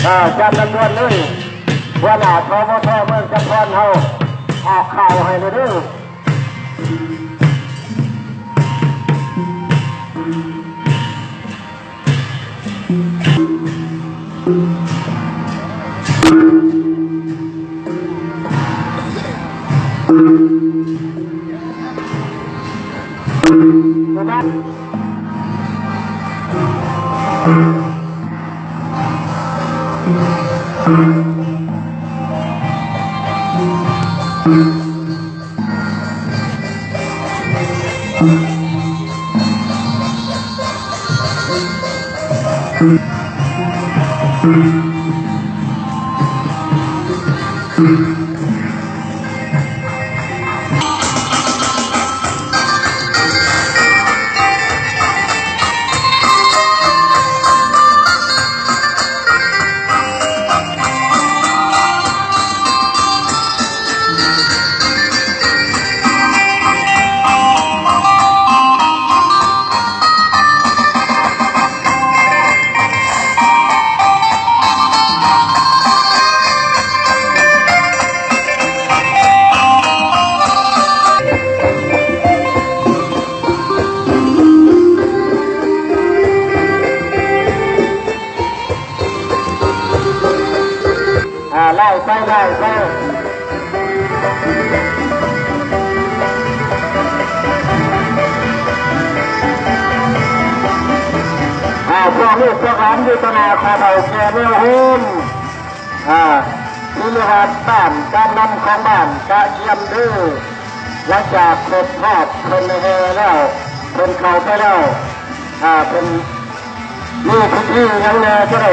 ເອີ ຈັດດ່ວນໆເລີຍ ຫົວໜ້າ ສມທ ເມືອງຈຳພອນເຮົາ ອອກຂ່າວໃຫ້ເລີຍເດີ. ອ່າ ໄລ່ໄປ ໄລ່ໄປ ອ່າ ພວກລູກພວກຫຼານຢູ່ຕໍ່ໜ້າຂ້າເຖົ້າແກ່ແນວໂຮມ ອ່າ ທີ່ເລີຍວ່າບ້ານ ການນຳຂອງບ້ານກະກຽມເດີ ຫຼັງຈາກຄົບຮອບເພິ່ນແຫ່ແລ້ວ ເພິ່ນເຂົ້າໄປແລ້ວ ອ່າ ເພິ່ນມີພິທີຫຍັງແດ່ ຈະໄດ້